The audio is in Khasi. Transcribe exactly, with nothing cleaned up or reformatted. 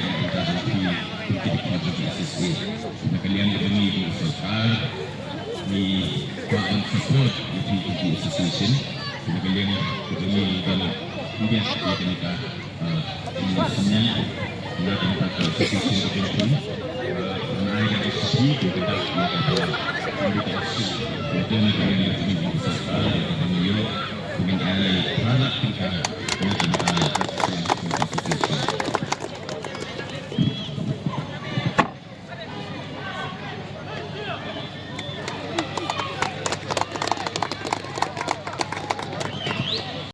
na ka bynta jong phi, phi ki dkhot jong ka S S A. Na ka liang kaba ngi kum ka sorkar ngi kwah ban support ïa phi kum ki association. Na ka liang kaba ngi kum ka, kum ka, ïa kane ka, ah, kum ka senior, ïa kane ka association ka jong phi. Ah, ngi ai ka S P, kum ka, ïa ka, kum ka, ïa kane ka